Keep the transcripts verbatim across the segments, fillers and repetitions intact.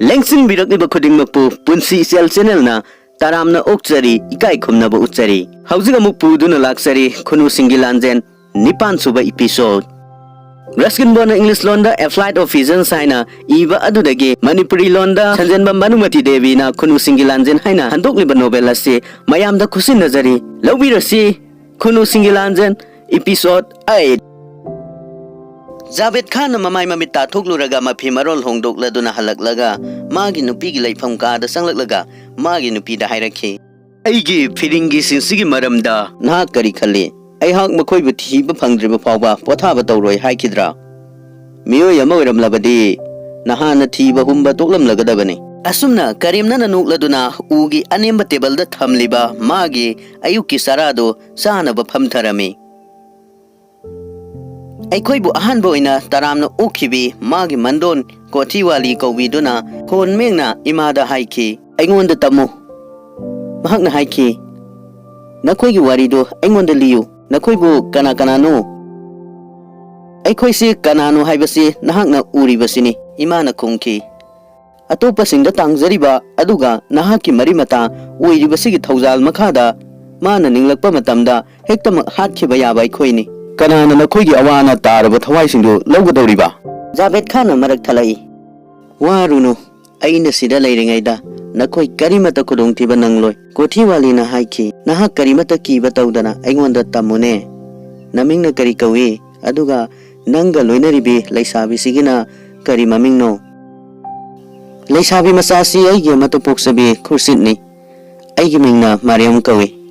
ꯂꯦꯡꯁꯤꯟꯕꯤꯔꯛꯂꯤꯕ ꯈꯨꯗꯤꯡꯃꯛꯄꯨ ꯄꯨꯟꯁꯤ ꯏꯆꯦꯜ ꯆꯦꯅꯦꯜꯅ ꯇꯔꯥꯝꯅ ꯑꯣꯛꯆꯔꯤ, ꯏꯀꯥꯏ ꯈꯨꯝꯅꯕ ꯎꯠꯆꯔꯤ꯫ ꯍꯧꯖꯤꯛ ꯑꯃꯨꯛ ꯄꯨꯗꯨꯅ ꯂꯥꯛꯆꯔꯤ ꯈꯨꯅꯨꯁꯤꯡꯒꯤ ꯂꯥꯟꯖꯦꯟ ꯅꯤꯄꯥꯟ ꯁꯨꯕ episode꯫ ꯔꯁꯀꯤꯟ ꯕꯣꯟꯅ ꯏꯪꯂꯤꯁ ꯂꯣꯟꯗ A Flight of Visions ꯍꯥꯏꯅ ꯏꯕ ꯑꯗꯨꯗꯒꯤ ꯃꯅꯤꯄꯨꯔꯤ ꯂꯣꯟꯗ ꯁꯟꯖꯦꯟꯕꯝ ꯚꯥꯅꯨꯃꯇꯤ ꯗꯦꯕꯤꯅ ꯈꯨꯅꯨꯁꯤꯡꯒꯤ ꯂꯥꯟꯖꯦꯟ ꯍꯥꯏꯅ ꯍꯟꯗꯣꯛꯂꯤꯕ ꯅꯣꯚꯦꯜ ꯑꯁꯤ ꯃꯌꯥꯝꯗ ꯈꯨꯠꯁꯤꯟꯅꯖꯔꯤ꯫ ꯂꯧꯕꯤꯔꯁꯤ ꯈꯨꯅꯨꯁꯤꯡꯒꯤ ꯂꯥꯟꯖꯦꯟ episode eight꯫ ꯖꯥꯕꯦꯗ ꯈꯥꯟꯅ ꯃꯃꯥꯏ ꯃꯃꯤꯠ ꯇꯥꯊꯣꯛꯂꯨꯔꯒ ꯃꯐꯤ ꯃꯔꯣꯜ ꯍꯣꯡꯗꯣꯛꯂꯗꯨꯅ ꯍꯜꯂꯛꯂꯒ ꯃꯥꯒꯤ ꯅꯨꯄꯤꯒꯤ ꯂꯩꯐꯝ ꯀꯥꯗ ꯆꯪꯂꯛꯂꯒ ꯃꯥꯒꯤ ꯅꯨꯄꯤꯗ ꯍꯥꯏꯔꯛꯈꯤ, "ꯑꯩꯒꯤ ꯐꯤꯔꯤꯡꯒꯤꯁꯤꯡꯁꯤꯒꯤ ꯃꯔꯝꯗ ꯅꯍꯥꯛ ꯀꯔꯤ ꯈꯜꯂꯤ? ꯑꯩꯍꯥꯛ ꯃꯈꯣꯏꯕꯨ ꯊꯤꯕ ꯐꯪꯗ꯭ꯔꯤꯕ ꯐꯥꯎꯕ ꯄꯣꯊꯥꯕ ꯇꯧꯔꯣꯏ ꯍꯥꯏꯈꯤꯗ꯭ꯔꯥ? ꯃꯤꯑꯣꯏ ꯑꯃ ꯑꯣꯏꯔꯝꯂꯕꯗꯤ ꯅꯍꯥꯟꯅ ꯊꯤꯕ ꯍꯨꯝꯕ ꯇꯣꯛꯂꯝꯂꯒꯗꯕꯅꯤ"꯫ ꯑꯁꯨꯝꯅ ꯀꯔꯦꯝꯅꯅ ꯅꯣꯛꯂꯗꯨꯅ ꯎꯒꯤ ꯑꯅꯦꯝꯕ ꯇꯦꯕꯜꯗ ꯊꯝꯂꯤꯕ ꯃꯥꯒꯤ ꯑꯌꯨꯛꯀꯤ ꯆꯔꯥꯗꯨ ꯆꯥꯅꯕ ꯐꯝꯊꯔꯝꯃꯤ꯫ ꯑꯩꯈꯣꯏꯕꯨ ꯑꯍꯥꯟꯕ ꯑꯣꯏꯅ ꯇꯔꯥꯝꯅ ꯑꯣꯛꯈꯤꯕꯤ ꯃꯥꯒꯤ ꯃꯟꯗꯣꯟ ꯀꯣꯊꯤꯋꯥꯂꯤ ꯀꯧꯕꯤꯗꯨꯅ ꯈꯣꯟ ꯃꯦꯡꯅ ꯏꯃꯥꯗ ꯍꯥꯏꯈꯤ, "ꯑꯩꯉꯣꯟꯗ ꯇꯝꯃꯨ"꯫ ꯃꯍꯥꯛꯅ ꯍꯥꯏꯈꯤ, "ꯅꯈꯣꯏꯒꯤ ꯋꯥꯔꯤꯗꯨ ꯑꯩꯉꯣꯟꯗ ꯂꯤꯌꯨ꯫ ꯅꯈꯣꯏꯕꯨ ꯀꯅꯥ ꯀꯅꯥꯅꯣ?" "ꯑꯩꯈꯣꯏꯁꯤ ꯀꯅꯥꯅꯣ ꯍꯥꯏꯕꯁꯤ ꯅꯍꯥꯛꯅ ꯎꯔꯤꯕꯁꯤꯅꯤ", ꯏꯃꯥꯅ ꯈꯨꯝꯈꯤ꯫ "ꯑꯇꯣꯞꯄꯁꯤꯡꯗ ꯇꯥꯡꯖꯔꯤꯕ ꯑꯗꯨꯒ ꯅꯍꯥꯛꯀꯤ ꯃꯔꯤ ꯃꯇꯥ ꯑꯣꯏꯔꯤꯕꯁꯤꯒꯤ ꯊꯧꯖꯥꯜ ꯃꯈꯥꯗ ꯃꯥꯅ ꯅꯤꯡꯂꯛꯄ ꯃꯇꯝꯗ ꯍꯦꯛꯇꯃꯛ ꯍꯥꯠꯈꯤꯕ ꯌꯥꯕ ꯑꯩꯈꯣꯏꯅꯤ꯫ ꯀꯅꯥꯅ ꯅꯈꯣꯏꯒꯤ ꯑꯋꯥ ꯑꯅꯥ ꯇꯥꯔꯕ ꯊꯋꯥꯏꯁꯤꯡꯗꯨ ꯂꯧꯒꯗꯧꯔꯤꯕ?" ꯖꯥꯕꯦꯗ ꯈꯥꯟꯅ ꯃꯔꯛ ꯊꯠꯂꯛꯏ꯫ "ꯋꯥꯔꯨꯅꯨ, ꯑꯩꯅ ꯁꯤꯗ ꯂꯩꯔꯤꯉꯩꯗ ꯅꯈꯣꯏ ꯀꯔꯤꯃꯠꯇ ꯈꯨꯗꯣꯡꯊꯤꯕ ꯅꯪꯂꯣꯏ"꯫ ꯀꯣꯊꯤꯋꯥꯂꯤꯅ ꯍꯥꯏꯈꯤ, "ꯅꯍꯥꯛ ꯀꯔꯤꯃꯠꯇ ꯀꯤꯕ ꯇꯧꯗꯅ ꯑꯩꯉꯣꯟꯗ ꯇꯝꯃꯨꯅꯦ꯫ ꯅꯃꯤꯡꯅ ꯀꯔꯤ ꯀꯧꯏ? ꯑꯗꯨꯒ ꯅꯪꯒ ꯂꯣꯏꯅꯔꯤꯕꯤ ꯂꯩꯁꯥꯕꯤꯁꯤꯒꯤꯅ ꯀꯔꯤ ꯃꯃꯤꯡꯅꯣ?" "ꯂꯩꯁꯥꯕꯤ ꯃꯆꯥꯁꯤ ꯑꯩꯒꯤ ꯑꯃꯠꯇ ꯄꯣꯛꯆꯕꯤ ꯈꯨꯔꯁꯤꯠꯅꯤ꯫ ꯑꯩꯒꯤ ꯃꯤꯡꯅ ꯃꯥꯔꯤꯌꯝ ꯀꯧꯏ꯫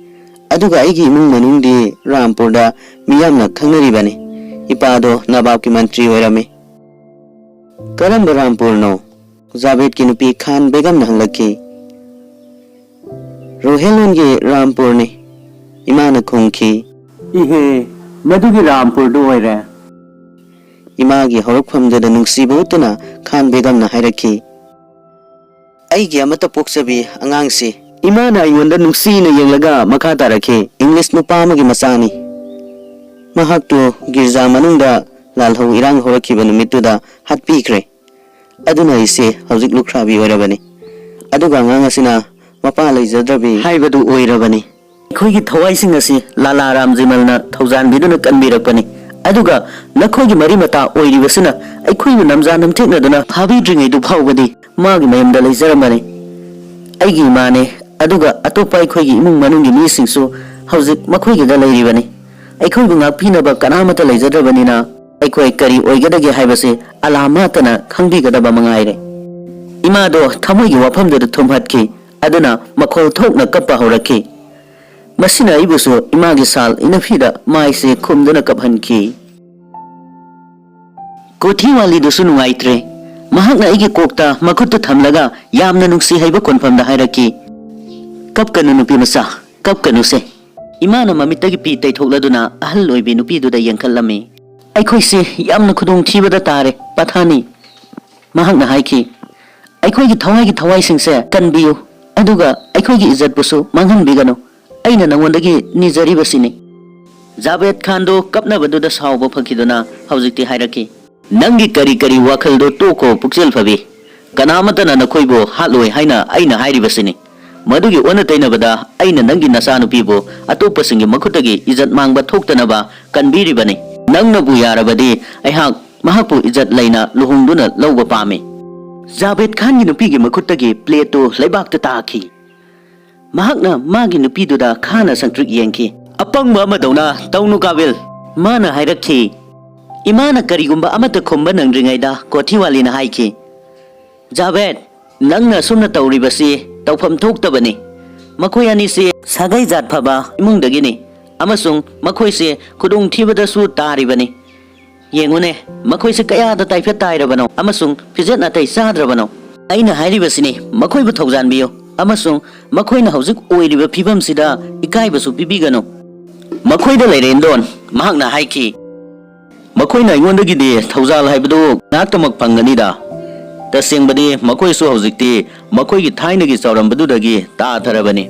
ꯑꯗꯨꯒ ꯑꯩꯒꯤ ꯏꯃꯨꯡ ꯃꯅꯨꯡꯗꯤ ꯔꯥꯝꯄꯨꯔꯗ ꯃꯤꯌꯥꯝꯅ ꯈꯪꯅꯔꯤꯕꯅꯤ꯫ ꯏꯄꯥꯗꯣ ꯅꯕꯥꯕꯀꯤ ꯃꯟꯇ꯭ꯔꯤ ꯑꯣꯏꯔꯝꯃꯤ"꯫ "ꯀꯔꯝꯕ ꯔꯥꯝꯄꯨꯔꯅꯣ?" ꯖꯥꯕꯦꯗꯀꯤ ꯅꯨꯄꯤ ꯈꯥꯟ ꯕꯦꯒꯝꯅ ꯍꯪꯂꯛꯈꯤ꯫ "ꯔꯣꯍꯦꯜꯂꯣꯟꯒꯤ ꯔꯥꯝꯄꯨꯔꯅꯤ", ꯏꯃꯥꯅ ꯈꯨꯝꯈꯤ꯫ "ꯏꯍꯦ, ꯃꯗꯨꯒꯤ ꯔꯥꯝꯄꯨꯔꯗꯨ ꯑꯣꯏꯔꯦ"꯫ ꯏꯃꯥꯒꯤ ꯍꯧꯔꯛꯐꯝꯗꯨꯗ ꯅꯨꯡꯁꯤꯕ ꯎꯠꯇꯨꯅ ꯈꯥꯟ ꯕꯦꯒꯝꯅ ꯍꯥꯏꯔꯛꯈꯤ꯫ "ꯑꯩꯒꯤ ꯑꯃꯠꯇ ꯄꯣꯛꯆꯕꯤ ꯑꯉꯥꯡꯁꯤ"꯫ ꯏꯃꯥꯅ ꯑꯩꯉꯣꯟꯗ ꯅꯨꯡꯁꯤꯅ ꯌꯦꯡꯂꯒ ꯃꯈꯥ ꯇꯥꯔꯛꯈꯤ, "ꯏꯪꯂꯤꯁ ꯅꯨꯄꯥ ꯑꯃꯒꯤ ꯃꯆꯥꯅꯤ꯫ ꯃꯍꯥꯛꯇꯨ ꯒꯤꯔꯖꯥ ꯃꯅꯨꯡꯗ ꯂꯥꯜꯍꯧ ꯏꯔꯥꯡ ꯍꯧꯔꯛꯈꯤꯕ ꯅꯨꯃꯤꯠꯇꯨꯗ ꯍꯥꯠꯄꯤꯈ꯭ꯔꯦ꯫ ꯑꯗꯨꯅ ꯑꯩꯁꯦ ꯍꯧꯖꯤꯛ ꯂꯨꯈ꯭ꯔꯥꯕꯤ ꯑꯣꯏꯔꯕꯅꯤ꯫ ꯑꯗꯨꯒ ꯑꯉꯥꯡ ꯑꯁꯤꯅ ꯃꯄꯥ ꯂꯩꯖꯗ꯭ꯔꯕꯤ ꯍꯥꯏꯕꯗꯨ ꯑꯣꯏꯔꯕꯅꯤ꯫ ꯑꯩꯈꯣꯏꯒꯤ ꯊꯋꯥꯏꯁꯤꯡ ꯑꯁꯤ ꯂꯥꯂꯥ ꯔꯥꯝꯖꯤꯃꯜꯅ ꯊꯧꯖꯥꯟꯕꯤꯗꯨꯅ ꯀꯟꯕꯤꯔꯛꯄꯅꯤ꯫ ꯑꯗꯨꯒ ꯅꯈꯣꯏꯒꯤ ꯃꯔꯤ ꯃꯇꯥ ꯑꯣꯏꯔꯤꯕꯁꯤꯅ ꯑꯩꯈꯣꯏꯕꯨ ꯅꯝꯖꯥ ꯅꯝꯊꯦꯛꯅꯗꯨꯅ ꯐꯥꯕꯤꯗ꯭ꯔꯤꯉꯩꯗꯨ ꯐꯥꯎꯕꯗꯤ ꯃꯥꯒꯤ ꯃꯌꯨꯝꯗ ꯂꯩꯖꯔꯝꯕꯅꯤ꯫ ꯑꯩꯒꯤ ꯏꯃꯥꯅꯦ, ꯑꯗꯨꯒ ꯑꯇꯣꯞꯄ ꯑꯩꯈꯣꯏꯒꯤ ꯏꯃꯨꯡ ꯃꯅꯨꯡꯒꯤ ꯃꯤꯁꯤꯡꯁꯨ ꯍꯧꯖꯤꯛ ꯃꯈꯣꯏꯒꯤꯗ ꯂꯩꯔꯤꯕꯅꯤ꯫ ꯑꯩꯈꯣꯏꯕꯨ ꯉꯥꯛꯄꯤꯅꯕ ꯀꯅꯥꯃꯠꯇ ꯂꯩꯖꯗ꯭ꯔꯕꯅꯤꯅ ꯑꯩꯈꯣꯏ ꯀꯔꯤ ꯑꯣꯏꯒꯗꯒꯦ ꯍꯥꯏꯕꯁꯤ ꯑꯂꯥ ꯃꯥꯇꯅ ꯈꯪꯕꯤꯒꯗꯕ ꯃꯉꯥꯏꯔꯦ꯫ ꯏꯃꯥꯗꯣ ꯊꯃꯣꯏꯒꯤ ꯋꯥꯐꯝꯗꯨꯗ ꯊꯨꯝꯍꯠꯈꯤ꯫ ꯑꯗꯨꯅ ꯃꯈꯣꯜ ꯊꯣꯛꯅ ꯀꯞꯄ ꯍꯧꯔꯛꯈꯤ꯫ ꯃꯁꯤꯅ ꯑꯩꯕꯨꯁꯨ ꯏꯃꯥꯒꯤ ꯁꯥꯜ ꯏꯅꯐꯤꯗ ꯃꯥꯏꯁꯦ ꯈꯨꯝꯗꯨꯅ ꯀꯞꯍꯟꯈꯤ꯫ ꯀꯣꯊꯤꯋꯥꯂꯤꯗꯨꯁꯨ ꯅꯨꯡꯉꯥꯏꯇ꯭ꯔꯦ꯫ ꯃꯍꯥꯛꯅ ꯑꯩꯒꯤ ꯀꯣꯛꯇ ꯃꯈꯨꯠꯇꯨ ꯊꯝꯂꯒ ꯌꯥꯝꯅ ꯅꯨꯡꯁꯤ ꯍꯩꯕ ꯀꯣꯟꯐꯝꯗ ꯍꯥꯏꯔꯛꯈꯤ, "ꯀꯞꯀꯅꯨ ꯅꯨꯄꯤ ꯃꯆꯥ, ꯀꯞꯀꯅꯨꯁꯦ꯫" ꯏꯃꯥꯅ ꯃꯃꯤꯠꯇꯒꯤ ꯄꯤ ꯇꯩꯊꯣꯛꯂꯗꯨꯅ ꯑꯍꯜ ꯑꯣꯏꯕꯤ ꯅꯨꯄꯤꯗꯨꯗ ꯌꯦꯡꯈꯠꯂꯝꯃꯤ꯫ "ꯑꯩꯈꯣꯏꯁꯦ ꯌꯥꯝꯅ ꯈꯨꯗꯣꯡꯊꯤꯕꯗ ꯇꯥꯔꯦ, ꯄꯊꯥꯅꯤ꯫" ꯃꯍꯥꯛꯅ ꯍꯥꯏꯈꯤ, "ꯑꯩꯈꯣꯏꯒꯤ ꯊꯋꯥꯏꯒꯤ ꯊꯋꯥꯏꯁꯤꯡꯁꯦ ꯀꯟꯕꯤꯌꯨ, ꯑꯗꯨꯒ ꯑꯩꯈꯣꯏꯒꯤ ꯏꯖꯠꯄꯨꯁꯨ ꯃꯥꯡꯍꯟꯕꯤꯒꯅꯨ꯫ ꯑꯩꯅ ꯅꯉꯣꯟꯗꯒꯤ ꯅꯤꯖꯔꯤꯕꯁꯤꯅꯤ꯫" ꯖꯥꯕꯦꯗ ꯈꯥꯟꯗꯣ ꯀꯞꯅꯕꯗꯨꯗ ꯁꯥꯎꯕ ꯐꯈꯤꯗꯨꯅ ꯍꯧꯖꯤꯛꯇꯤ ꯍꯥꯏꯔꯛꯈꯤ, "ꯅꯪꯒꯤ ꯀꯔꯤ ꯀꯔꯤ ꯋꯥꯈꯜꯗꯣ ꯇꯣꯛꯈꯣ, ꯄꯨꯛꯆꯦꯜ ꯐꯕꯤ꯫ ꯀꯅꯥꯃꯠꯇꯅ ꯅꯈꯣꯏꯕꯨ ꯍꯥꯠꯂꯣꯏ ꯍꯥꯏꯅ ꯑꯩꯅ ꯍꯥꯏꯔꯤꯕꯁꯤꯅꯤ꯫ ꯃꯗꯨꯒꯤ ꯑꯣꯟꯅ ꯇꯩꯅꯕꯗ ꯑꯩꯅ ꯅꯪꯒꯤ ꯅꯆꯥꯅꯨꯄꯤꯕꯨ ꯑꯇꯣꯞꯄꯁꯤꯡꯒꯤ ꯃꯈꯨꯠꯇꯒꯤ ꯏꯖꯠ ꯃꯥꯡꯕ ꯊꯣꯛꯇꯅꯕ ꯀꯟꯕꯤꯔꯤꯕꯅꯤ꯫ ꯅꯪꯅꯕꯨ ꯌꯥꯔꯕꯗꯤ ꯑꯩꯍꯥꯛ ꯃꯍꯥꯛꯄꯨ ꯏꯖꯠ ꯂꯩꯅ ꯂꯨꯍꯣꯡꯗꯨꯅ ꯂꯧꯕ ꯄꯥꯝꯃꯤ꯫" ꯖꯥꯕꯦꯗ ꯈꯥꯟꯒꯤ ꯅꯨꯄꯤꯒꯤ ꯃꯈꯨꯠꯇꯒꯤ ꯄ꯭ꯂꯦꯠꯇꯨ ꯂꯩꯕꯥꯛꯇ ꯇꯥꯈꯤ꯫ ꯃꯍꯥꯛꯅ ꯃꯥꯒꯤ ꯅꯨꯄꯤꯗꯨꯗ ꯈꯥꯅ ꯁꯪꯇ꯭ꯔꯤꯛ ꯌꯦꯡꯈꯤ꯫ "ꯑꯄꯪꯕ ꯑꯃꯗꯧꯅ ꯇꯧꯅꯨ, ꯀꯥꯕꯤꯜ꯫" ꯃꯥꯅ ꯍꯥꯏꯔꯛꯈꯤ꯫ ꯏꯃꯥꯅ ꯀꯔꯤꯒꯨꯝꯕ ꯑꯃꯠꯇ ꯈꯨꯝꯕ ꯅꯪꯗ꯭ꯔꯤꯉꯩꯗ ꯀꯣꯊꯤꯋꯥꯂꯤꯅ ꯍꯥꯏꯈꯤ, "ꯖꯥꯕꯦꯗ, ꯅꯪꯅ ꯑꯁꯨꯝꯅ ꯇꯧꯔꯤꯕꯁꯤ ꯇꯧꯐꯝ ꯊꯣꯛꯇꯕꯅꯤ꯫ ꯃꯈꯣꯏ ꯑꯅꯤꯁꯤ ꯁꯥꯒꯩ ꯖꯥꯠ ꯐꯕ ꯏꯃꯨꯡꯗꯒꯤꯅꯤ ꯑꯃꯁꯨꯡ ꯃꯈꯣꯏꯁꯦ ꯈꯨꯗꯣꯡꯊꯤꯕꯗꯁꯨ ꯇꯥꯔꯤꯕꯅꯤ꯫ ꯌꯦꯡꯉꯨꯅꯦ, ꯃꯈꯣꯏꯁꯦ ꯀꯌꯥꯗ ꯇꯥꯏꯐꯠ ꯇꯥꯏꯔꯕꯅꯣ ꯑꯃꯁꯨꯡ ꯐꯤꯖꯦꯠ ꯅꯥꯇꯩ ꯆꯥꯗ꯭ꯔꯕꯅꯣ? ꯑꯩꯅ ꯍꯥꯏꯔꯤꯕꯁꯤꯅꯤ, ꯃꯈꯣꯏꯕꯨ ꯊꯧꯖꯥꯟꯕꯤꯌꯨ ꯑꯃꯁꯨꯡ ꯃꯈꯣꯏꯅ ꯍꯧꯖꯤꯛ ꯑꯣꯏꯔꯤꯕ ꯐꯤꯕꯝꯁꯤꯗ ꯏꯀꯥꯏꯕꯁꯨ ꯄꯤꯕꯤꯒꯅꯨ꯫" "ꯃꯈꯣꯏꯗ ꯂꯩꯔꯦ, ꯏꯟꯗꯣꯟ꯫" ꯃꯍꯥꯛꯅ ꯍꯥꯏꯈꯤ, "ꯃꯈꯣꯏꯅ ꯑꯩꯉꯣꯟꯗꯒꯤꯗꯤ ꯊꯧꯖꯥꯜ ꯍꯥꯏꯕꯗꯨ ꯉꯥꯛꯇꯃꯛ ꯐꯪꯒꯅꯤꯗ꯫ ꯇꯁꯦꯡꯕꯗꯤ ꯃꯈꯣꯏꯁꯨ ꯍꯧꯖꯤꯛꯇꯤ ꯃꯈꯣꯏꯒꯤ ꯊꯥꯏꯅꯒꯤ ꯆꯥꯎꯔꯝꯕꯗꯨꯗꯒꯤ ꯇꯥꯊꯔꯕꯅꯤ꯫"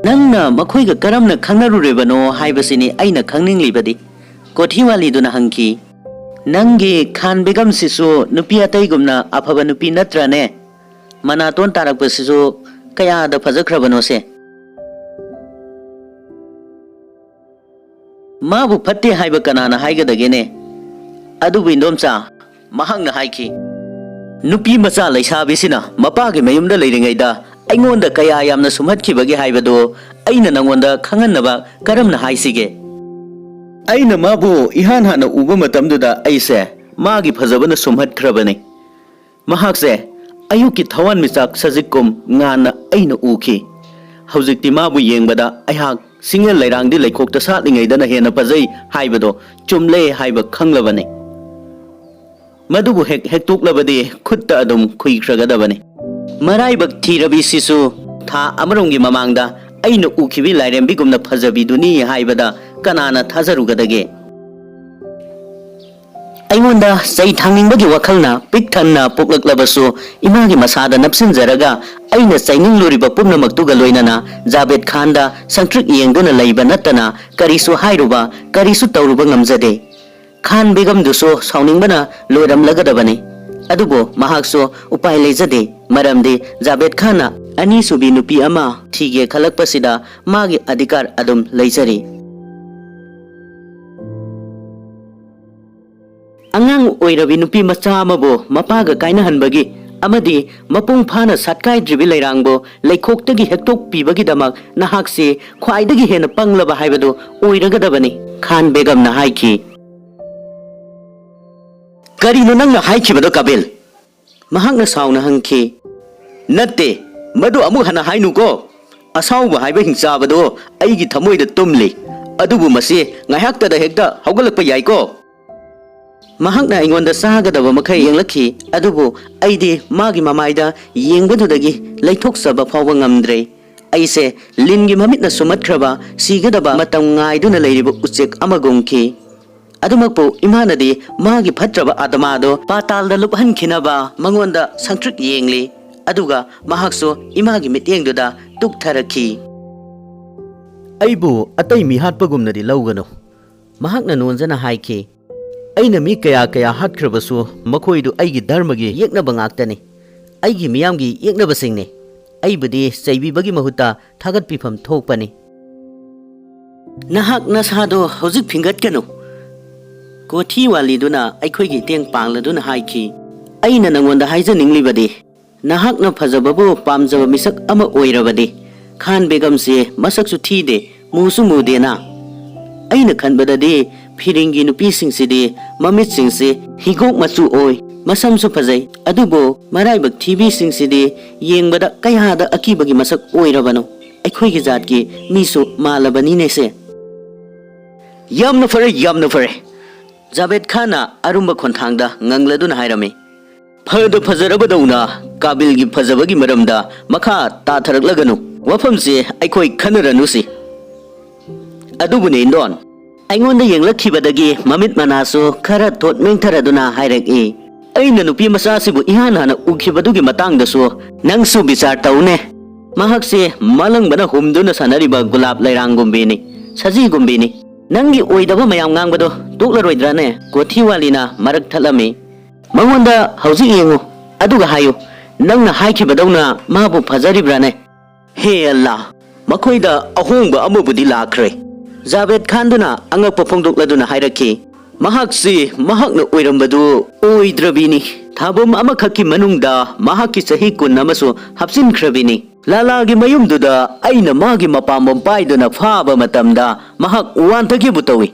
"ꯅꯪꯅ ꯃꯈꯣꯏꯒ ꯀꯔꯝꯅ ꯈꯪꯅꯔꯨꯔꯤꯕꯅꯣ ꯍꯥꯏꯕꯁꯤꯅꯤ ꯑꯩꯅ ꯈꯪꯅꯤꯡꯂꯤꯕꯗꯤ?" ꯀꯣꯊꯤꯋꯥꯂꯤꯗꯨꯅ ꯍꯪꯈꯤ꯫ "ꯅꯪꯒꯤ ꯈꯥꯟ ꯕꯦꯒꯝꯁꯤꯁꯨ ꯅꯨꯄꯤ ꯑꯇꯩꯒꯨꯝꯅ ꯑꯐꯕ ꯅꯨꯄꯤ ꯅꯠꯇ꯭ꯔꯅꯦ? ꯃꯅꯥꯇꯣꯟ ꯇꯥꯔꯛꯄꯁꯤꯁꯨ ꯀꯌꯥꯗ ꯐꯖꯈ꯭ꯔꯕꯅꯣꯁꯦ!" "ꯃꯥꯕꯨ ꯐꯠꯇꯦ ꯍꯥꯏꯕ ꯀꯅꯥꯅ ꯍꯥꯏꯒꯗꯒꯦꯅꯦ? ꯑꯗꯨꯕꯨ ꯏꯟꯗꯣꯝꯆꯥ, ꯃꯍꯥꯛꯅ ꯍꯥꯏꯈꯤ, ꯅꯨꯄꯤ ꯃꯆꯥ ꯂꯩꯁꯥꯕꯤꯁꯤꯅ ꯃꯄꯥꯒꯤ ꯃꯌꯨꯝꯗ ꯂꯩꯔꯤꯉꯩꯗ ꯑꯩꯉꯣꯟꯗ ꯀꯌꯥ ꯌꯥꯝꯅ ꯁꯨꯝꯍꯠꯈꯤꯕꯒꯦ ꯍꯥꯏꯕꯗꯨ ꯑꯩꯅ ꯅꯪꯉꯣꯟꯗ ꯈꯪꯍꯟꯅꯕ ꯀꯔꯝꯅ ꯍꯥꯏꯁꯤꯒꯦ?" ꯑꯩꯅ ꯃꯥꯕꯨ ꯏꯍꯥꯟ ꯍꯥꯟꯅ ꯎꯕ ꯃꯇꯝꯗꯨꯗ ꯑꯩꯁꯦ ꯃꯥꯒꯤ ꯐꯖꯕꯅ ꯁꯨꯝꯍꯠꯈ꯭ꯔꯕꯅꯤ꯫ ꯃꯍꯥꯛꯁꯦ ꯑꯌꯨꯛꯀꯤ ꯊꯋꯥꯟꯃꯤꯆꯥꯛ ꯁꯖꯤꯛꯀꯨꯝ ꯉꯥꯟꯅ ꯑꯩꯅ ꯎꯈꯤ꯫ ꯍꯧꯖꯤꯛꯇꯤ ꯃꯥꯕꯨ ꯌꯦꯡꯕꯗ ꯑꯩꯍꯥꯛ ꯁꯤꯡꯍꯦꯜ ꯂꯩꯔꯥꯡꯗꯤ ꯂꯩꯈꯣꯛꯇ ꯁꯥꯠꯂꯤꯉꯩꯗꯅ ꯍꯦꯟꯅ ꯐꯖꯩ ꯍꯥꯏꯕꯗꯣ ꯆꯨꯝꯂꯦ ꯍꯥꯏꯕ ꯈꯪꯂꯕꯅꯤ꯫ ꯃꯗꯨꯕꯨ ꯍꯦꯛ ꯍꯦꯛꯇꯣꯛꯂꯕꯗꯤ ꯈꯨꯠꯇ ꯑꯗꯨꯝ ꯈꯨꯏꯈ꯭ꯔꯒꯗꯕꯅꯤ꯫ ꯃꯔꯥꯏꯕꯛ ꯊꯤꯔꯕꯤꯁꯤꯁꯨ ꯊꯥ ꯑꯃꯔꯣꯝꯒꯤ ꯃꯃꯥꯡꯗ ꯑꯩꯅ ꯎꯈꯤꯕꯤ ꯂꯥꯏꯔꯦꯝꯕꯤꯒꯨꯝꯅ ꯐꯖꯕꯤꯗꯨꯅꯤ ꯍꯥꯏꯕꯗ ꯀꯅꯥꯅ ꯊꯥꯖꯔꯨꯒꯗꯒꯦ? ꯑꯩꯉꯣꯟꯗ ꯆꯩ ꯊꯥꯡꯅꯤꯡꯕꯒꯤ ꯋꯥꯈꯜꯅ ꯄꯤꯛ ꯊꯟꯅ ꯄꯣꯛꯂꯛꯂꯕꯁꯨ, ꯏꯃꯥꯒꯤ ꯃꯁꯥꯗ ꯅꯞꯁꯤꯟꯖꯔꯒ ꯑꯩꯅ ꯆꯩꯅꯤꯡꯂꯨꯔꯤꯕ ꯄꯨꯝꯅꯃꯛꯇꯨꯒ ꯂꯣꯏꯅꯅ ꯖꯥꯕꯦꯗ ꯈꯥꯟꯗ ꯁꯪꯇ꯭ꯔꯤꯛ ꯌꯦꯡꯗꯨꯅ ꯂꯩꯕ ꯅꯠꯇꯅ ꯀꯔꯤꯁꯨ ꯍꯥꯏꯔꯨꯕ, ꯀꯔꯤꯁꯨ ꯇꯧꯔꯨꯕ ꯉꯝꯖꯗꯦ꯫ ꯈꯥꯟ ꯕꯦꯒꯝꯗꯨꯁꯨ ꯁꯥꯎꯅꯤꯡꯕꯅ ꯂꯣꯏꯔꯝꯂꯒꯗꯕꯅꯤ꯫ ꯑꯗꯨꯕꯨ ꯃꯍꯥꯛꯁꯨ ꯎꯄꯥꯏ ꯂꯩꯖꯗꯦ, ꯃꯔꯝꯗꯤ ꯖꯥꯕꯦꯗ ꯈꯥꯟꯅ ꯑꯅꯤꯁꯨꯕꯤ ꯅꯨꯄꯤ ꯑꯃ ꯊꯤꯒꯦ ꯈꯜꯂꯛꯄꯁꯤꯗ ꯃꯥꯒꯤ ꯑꯙꯤꯀꯥꯔ ꯑꯗꯨꯝ ꯂꯩꯖꯔꯤ꯫ ꯑꯉꯥꯡ ꯑꯣꯏꯔꯕꯤ ꯅꯨꯄꯤ ꯃꯆꯥ ꯑꯃꯕꯨ ꯃꯄꯥꯒ ꯀꯥꯏꯅꯍꯟꯕꯒꯤ ꯑꯃꯗꯤ ꯃꯄꯨꯡ ꯐꯥꯅ ꯁꯥꯠꯀꯥꯏꯗ꯭ꯔꯤꯕꯤ ꯂꯩꯔꯥꯡꯕꯨ ꯂꯩꯈꯣꯛꯇꯒꯤ ꯍꯦꯛꯇꯣꯛꯄꯤꯕꯒꯤꯗꯃꯛ ꯅꯍꯥꯛꯁꯤ ꯈ꯭ꯋꯥꯏꯗꯒꯤ ꯍꯦꯟꯅ ꯄꯪꯂꯕ ꯍꯥꯏꯕꯗꯨ ꯑꯣꯏꯔꯒꯗꯕꯅꯤ꯫ ꯈꯥꯟ ꯕꯦꯒꯝꯅ ꯍꯥꯏꯈꯤ꯫ "ꯀꯔꯤꯅꯣ ꯅꯪꯅ ꯍꯥꯏꯈꯤꯕꯗꯣ, ꯀꯥꯕꯤꯜ?" ꯃꯍꯥꯛꯅ ꯁꯥꯎꯅ ꯍꯪꯈꯤ꯫ "ꯅꯠꯇꯦ, ꯃꯗꯨ ꯑꯃꯨꯛ ꯍꯟꯅ ꯍꯥꯏꯅꯨꯀꯣ꯫ ꯑꯁꯥꯎꯕ ꯍꯥꯏꯕ ꯍꯤꯡꯆꯥꯕꯗꯣ ꯑꯩꯒꯤ ꯊꯃꯣꯏꯗ ꯇꯨꯝꯂꯤ, ꯑꯗꯨꯕꯨ ꯃꯁꯤ ꯉꯥꯏꯍꯥꯛꯇꯗ ꯍꯦꯛꯇ ꯍꯧꯒꯠꯂꯛꯄ ꯌꯥꯏꯀꯣ?" ꯃꯍꯥꯛꯅ ꯑꯩꯉꯣꯟꯗ ꯆꯥꯒꯗꯕ ꯃꯈꯩ ꯌꯦꯡꯂꯛꯈꯤ, ꯑꯗꯨꯕꯨ ꯑꯩꯗꯤ ꯃꯥꯒꯤ ꯃꯃꯥꯏꯗ ꯌꯦꯡꯕꯗꯨꯗꯒꯤ ꯂꯩꯊꯣꯛꯆꯕ ꯐꯥꯎꯕ ꯉꯝꯗ꯭ꯔꯦ꯫ ꯑꯩꯁꯦ ꯂꯤꯟꯒꯤ ꯃꯃꯤꯠꯅ ꯁꯨꯝꯃꯠꯈ꯭ꯔꯕ, ꯁꯤꯒꯗꯕ ꯃꯇꯝ ꯉꯥꯏꯗꯨꯅ ꯂꯩꯔꯤꯕ ꯎꯆꯦꯛ ꯑꯃꯒꯨꯝꯈꯤ꯫ ꯑꯗꯨꯃꯛꯄꯨ ꯏꯃꯥꯅꯗꯤ ꯃꯥꯒꯤ ꯐꯠꯇ꯭ꯔꯕ ꯑꯥꯇꯃꯥꯗꯣ ꯄꯥꯇꯥꯜꯗ ꯂꯨꯞꯍꯟꯈꯤꯅꯕ ꯃꯉꯣꯟꯗ ꯁꯪꯇ꯭ꯔꯤꯛ ꯌꯦꯡꯂꯤ, ꯑꯗꯨꯒ ꯃꯍꯥꯛꯁꯨ ꯏꯃꯥꯒꯤ ꯃꯤꯠꯌꯦꯡꯗꯨꯗ ꯇꯨꯛꯊꯔꯛꯈꯤ꯫ "ꯑꯩꯕꯨ ꯑꯇꯩ ꯃꯤꯍꯥꯠꯄꯒꯨꯝꯅꯗꯤ ꯂꯧꯒꯅꯨ," ꯃꯍꯥꯛꯅ ꯅꯣꯟꯖꯅ ꯍꯥꯏꯈꯤ꯫ ꯑꯩꯅ ꯃꯤ ꯀꯌꯥ ꯀꯌꯥ ꯍꯥꯠꯈ꯭ꯔꯕꯁꯨ, ꯃꯈꯣꯏꯗꯨ ꯑꯩꯒꯤ ꯙꯔꯃꯒꯤ ꯌꯦꯛꯅꯕ ꯉꯥꯛꯇꯅꯤ꯫ ꯑꯩꯒꯤ ꯃꯤꯌꯥꯝꯒꯤ ꯌꯦꯛꯅꯕꯁꯤꯡꯅꯤ꯫ ꯑꯩꯕꯨꯗꯤ ꯆꯩꯕꯤꯕꯒꯤ ꯃꯍꯨꯠꯇ ꯊꯥꯒꯠꯄꯤꯐꯝ ꯊꯣꯛꯄꯅꯤ꯫ "ꯅꯍꯥꯛ ꯅꯁꯥꯗꯣ ꯍꯧꯖꯤꯛ ꯐꯤꯡꯒꯠꯀꯅꯨ꯫" ꯀꯣꯊꯤ ꯋꯥꯂꯤꯗꯨꯅ ꯑꯩꯈꯣꯏꯒꯤ ꯏꯇꯦꯡ ꯄꯥꯡꯂꯗꯨꯅ ꯍꯥꯏꯈꯤ, "ꯑꯩꯅ ꯅꯉꯣꯟꯗ ꯍꯥꯏꯖꯅꯤꯡꯂꯤꯕꯗꯤ, ꯅꯍꯥꯛꯅ ꯐꯖꯕꯕꯨ ꯄꯥꯝꯖꯕ ꯃꯤꯁꯛ ꯑꯃ ꯑꯣꯏꯔꯕꯗꯤ, ꯈꯥꯟ ꯕꯦꯒꯝꯁꯦ ꯃꯁꯛꯁꯨ ꯊꯤꯗꯦ, ꯃꯨꯁꯨ ꯃꯨꯗꯦꯅ꯫ ꯑꯩꯅ ꯈꯟꯕꯗꯗꯤ ꯐꯤꯔꯤꯡꯒꯤ ꯅꯨꯄꯤꯁꯤꯡꯁꯤꯗꯤ ꯃꯃꯤꯠꯁꯤꯡꯁꯤ ꯍꯤꯒꯣꯛ ꯃꯆꯨ ꯑꯣꯏ, ꯃꯁꯝꯁꯨ ꯐꯖꯩ, ꯑꯗꯨꯕꯨ ꯃꯔꯥꯏꯕꯛ ꯊꯤꯕꯤꯁꯤꯡꯁꯤꯗꯤ ꯌꯦꯡꯕꯗ ꯀꯌꯥꯗ ꯑꯀꯤꯕꯒꯤ ꯃꯁꯛ ꯑꯣꯏꯔꯕꯅꯣ꯫ ꯑꯩꯈꯣꯏꯒꯤ ꯖꯥꯠꯀꯤ ꯃꯤꯁꯨ ꯃꯥꯜꯂꯕꯅꯤꯅꯦꯁꯦ꯫" "ꯌꯥꯝꯅ ꯐꯔꯦ, ꯌꯥꯝꯅ ꯐꯔꯦ꯫" ꯖꯥꯕꯦꯗ ꯈꯥꯟꯅ ꯑꯔꯨꯝꯕ ꯈꯣꯟꯊꯥꯡꯗ ꯉꯪꯂꯗꯨꯅ ꯍꯥꯏꯔꯝꯃꯤ꯫ "ꯐꯗ ꯐꯖꯔꯕꯗꯧꯅ ꯀꯥꯕꯤꯜꯒꯤ ꯐꯖꯕꯒꯤ ꯃꯔꯝꯗ ꯃꯈꯥ ꯇꯥꯊꯔꯛꯂꯒꯅꯨ꯫ ꯋꯥꯐꯝꯁꯦ ꯑꯩꯈꯣꯏ ꯈꯟꯅꯔꯅꯨꯁꯤ꯫ ꯑꯗꯨꯕꯨꯅꯦ ꯏꯟꯗꯣꯟ, ꯑꯩꯉꯣꯟꯗ ꯌꯦꯡꯂꯛꯈꯤꯕꯗꯒꯤ ꯃꯃꯤꯠ ꯃꯅꯥꯁꯨ ꯈꯔ ꯊꯣꯠ ꯃꯦꯡꯊꯔꯗꯨꯅ ꯍꯥꯏꯔꯛꯏ, ꯑꯩꯅ ꯅꯨꯄꯤ ꯃꯆꯥꯁꯤꯕꯨ ꯏꯍꯥꯟ ꯍꯥꯟꯅ ꯎꯈꯤꯕꯗꯨꯒꯤ ꯃꯇꯥꯡꯗꯁꯨ ꯅꯪꯁꯨ ꯕꯤꯆꯥꯔ ꯇꯧꯅꯦ꯫ ꯃꯍꯥꯛꯁꯦ ꯃꯥꯂꯪꯕꯅ ꯍꯨꯝꯗꯨꯅ ꯁꯥꯟꯅꯔꯤꯕ ꯒꯨꯂꯥꯞ ꯂꯩꯔꯥꯡꯒꯨꯝꯕꯤꯅꯤ, ꯁꯖꯤꯒꯨꯝꯕꯤꯅꯤ꯫ ꯅꯪꯒꯤ ꯑꯣꯏꯗꯕ ꯃꯌꯥꯝ ꯉꯥꯡꯕꯗꯣ ꯇꯣꯛꯂꯔꯣꯏꯗ꯭ꯔꯥꯅꯦ?" ꯀꯣꯊꯤꯋꯥꯂꯤꯅ ꯃꯔꯛ ꯊꯠꯂꯝꯃꯤ꯫ "ꯃꯉꯣꯟꯗ ꯍꯧꯖꯤꯛ ꯌꯦꯡꯉꯨ, ꯑꯗꯨꯒ ꯍꯥꯏꯌꯨ, ꯅꯪꯅ ꯍꯥꯏꯈꯤꯕꯗꯧꯅ ꯃꯥꯕꯨ ꯐꯖꯔꯤꯕ꯭ꯔꯥꯅꯦ?" "ꯍꯦ ꯑꯜꯂꯥ, ꯃꯈꯣꯏꯗ ꯑꯍꯣꯡꯕ ꯑꯃꯕꯨꯗꯤ ꯂꯥꯛꯈ꯭ꯔꯦ꯫" ꯖꯥꯕꯦꯗ ꯈꯥꯟꯗꯨꯅ ꯑꯉꯛꯄ ꯐꯣꯡꯗꯣꯛꯂꯗꯨꯅ ꯍꯥꯏꯔꯛꯈꯤ, "ꯃꯍꯥꯛꯁꯤ ꯃꯍꯥꯛꯅ ꯑꯣꯏꯔꯝꯕꯗꯨ ꯑꯣꯏꯗ꯭ꯔꯕꯤꯅꯤ꯫ ꯊꯥꯕꯝ ꯑꯃꯈꯛꯀꯤ ꯃꯅꯨꯡꯗ ꯃꯍꯥꯛꯀꯤ ꯆꯍꯤ ꯀꯨꯟ ꯑꯃꯁꯨ ꯍꯥꯞꯆꯤꯟꯈ꯭ꯔꯕꯤꯅꯤ꯫ ꯂꯥꯂꯥꯒꯤ ꯃꯌꯨꯝꯗꯨꯗ ꯑꯩꯅ ꯃꯥꯒꯤ ꯃꯄꯥꯝꯕꯣꯝ ꯄꯥꯏꯗꯨꯅ ꯐꯥꯕ ꯃꯇꯝꯗ ꯃꯍꯥꯛ ꯋꯥꯟꯊꯒꯦꯕꯨ ꯇꯧꯏ꯫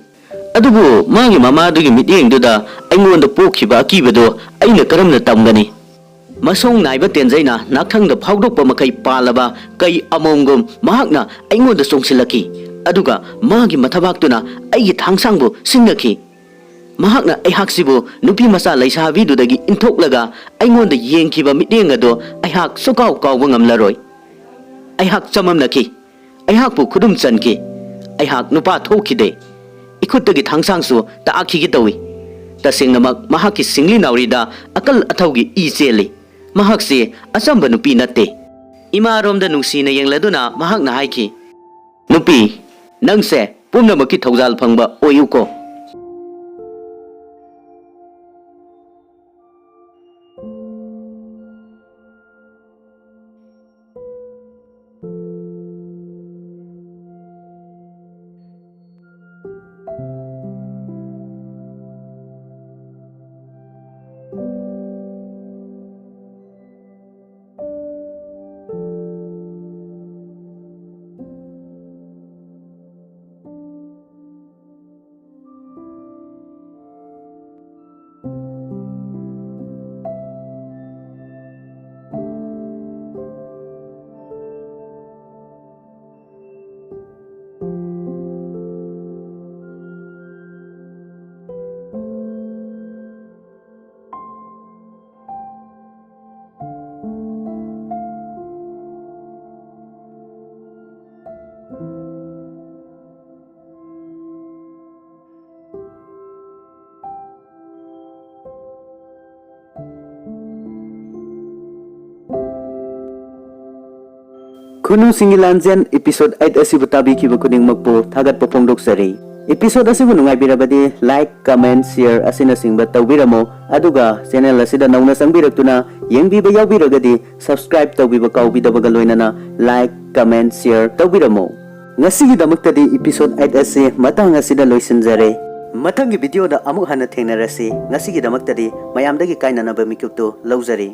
ꯑꯗꯨꯕꯨ ꯃꯥꯒꯤ ꯃꯃꯥꯗꯨꯒꯤ ꯃꯤꯠꯌꯦꯡꯗꯨꯗ ꯑꯩꯉꯣꯟꯗ ꯄꯣꯛꯈꯤꯕ ꯑꯀꯤꯕꯗꯨ ꯑꯩꯅ ꯀꯔꯝꯅ ꯇꯝꯒꯅꯤ? ꯃꯁꯣꯡ ꯅꯥꯏꯕ ꯇꯦꯟꯖꯩꯅ ꯅꯥꯛꯊꯪꯗ ꯐꯥꯎꯗꯣꯛꯄ ꯃꯈꯩ ꯄꯥꯜꯂꯕ ꯀꯩ ꯑꯃꯣꯝꯒꯨꯝ ꯃꯍꯥꯛꯅ ꯑꯩꯉꯣꯟꯗ ꯆꯣꯡꯁꯤꯜꯂꯛꯈꯤ, ꯑꯗꯨꯒ ꯃꯥꯒꯤ ꯃꯊꯕꯥꯛꯇꯨꯅ ꯑꯩꯒꯤ ꯊꯥꯡꯁꯥꯡꯕꯨ ꯁꯤꯡꯅꯈꯤ꯫ ꯃꯍꯥꯛꯅ ꯑꯩꯍꯥꯛꯁꯤꯕꯨ ꯅꯨꯄꯤ ꯃꯆꯥ ꯂꯩꯁꯥꯕꯤꯗꯨꯗꯒꯤ ꯏꯟꯊꯣꯛꯂꯒ ꯑꯩꯉꯣꯟꯗ ꯌꯦꯡꯈꯤꯕ ꯃꯤꯠꯌꯦꯡ ꯑꯗꯣ ꯑꯩꯍꯥꯛ ꯁꯨꯀꯥꯎ ꯀꯥꯎꯕ ꯉꯝꯂꯔꯣꯏ꯫ ꯑꯩꯍꯥꯛ ꯆꯃꯝꯅꯈꯤ꯫ ꯑꯩꯍꯥꯛꯄꯨ ꯈꯨꯗꯨꯝ ꯆꯟꯈꯤ꯫ ꯑꯩꯍꯥꯛ ꯅꯨꯄꯥ ꯊꯣꯛꯈꯤꯗꯦ꯫ ꯏꯈꯨꯠꯇꯒꯤ ꯊꯥꯡꯁꯥꯡꯁꯨ ꯇꯥꯈꯤꯒꯦ ꯇꯧꯏ꯫ ꯇꯁꯦꯡꯅꯃꯛ ꯃꯍꯥꯛꯀꯤ ꯁꯤꯡꯂꯤ ꯅꯥꯎꯔꯤꯗ ꯑꯀꯜ ꯑꯊꯧꯒꯤ ꯏ ꯆꯦꯜꯂꯤ꯫ ꯃꯍꯥꯛꯁꯤ ꯑꯆꯝꯕ ꯅꯨꯄꯤ ꯅꯠꯇꯦ꯫" ꯏꯃꯥꯔꯣꯝꯗ ꯅꯨꯡꯁꯤꯅ ꯌꯦꯡꯂꯗꯨꯅ ꯃꯍꯥꯛꯅ ꯍꯥꯏꯈꯤ, "ꯅꯨꯄꯤ, ꯅꯪꯁꯦ ꯄꯨꯝꯅꯃꯛꯀꯤ ꯊꯧꯖꯥꯜ ꯐꯪꯕ ꯑꯣꯏꯌꯨꯀꯣ꯫" ꯈꯨꯅꯨꯁꯤꯡꯒꯤ ꯂꯥꯟꯖꯦꯟ episode eight ꯑꯁꯤꯕꯨ ꯇꯥꯕꯤꯈꯤꯕ ꯈꯨꯗꯤꯡꯃꯛꯄꯨ ꯊꯥꯒꯠꯄ ꯐꯣꯡꯗꯣꯛꯆꯔꯤ꯫ Episode ꯑꯁꯤꯕꯨ ꯅꯨꯡꯉꯥꯏꯕꯤꯔꯕꯗꯤ like, comment, share ꯑꯁꯤꯅꯆꯤꯡꯕ ꯇꯧꯕꯤꯔꯝꯃꯨ꯫ ꯑꯗꯨꯒ channel ꯑꯁꯤꯗ ꯅꯧꯅ ꯆꯪꯕꯤꯔꯛꯇꯨꯅ ꯌꯦꯡꯕꯤꯕ ꯌꯥꯎꯕꯤꯔꯒꯗꯤ subscribe ꯇꯧꯕꯤꯕ ꯀꯥꯎꯕꯤꯗꯕꯒ ꯂꯣꯏꯅꯅ like, comment, share ꯇꯧꯕꯤꯔꯝꯃꯨ꯫ ꯉꯁꯤꯒꯤꯗꯃꯛꯇꯗꯤ episode eight ꯑꯁꯤ ꯃꯇꯥꯡ ꯑꯁꯤꯗ ꯂꯣꯏꯁꯤꯟꯖꯔꯦ꯫ ꯃꯊꯪꯒꯤ videoꯗ ꯑꯃꯨꯛ ꯍꯟꯅ ꯊꯦꯡꯅꯔꯁꯤ꯫ ꯉꯁꯤꯒꯤꯗꯃꯛꯇꯗꯤ ꯃꯌꯥꯝꯗꯒꯤ ꯀꯥꯏꯅꯅꯕ ꯃꯤꯀꯨꯞꯇꯨ ꯂꯧꯖꯔꯤ꯫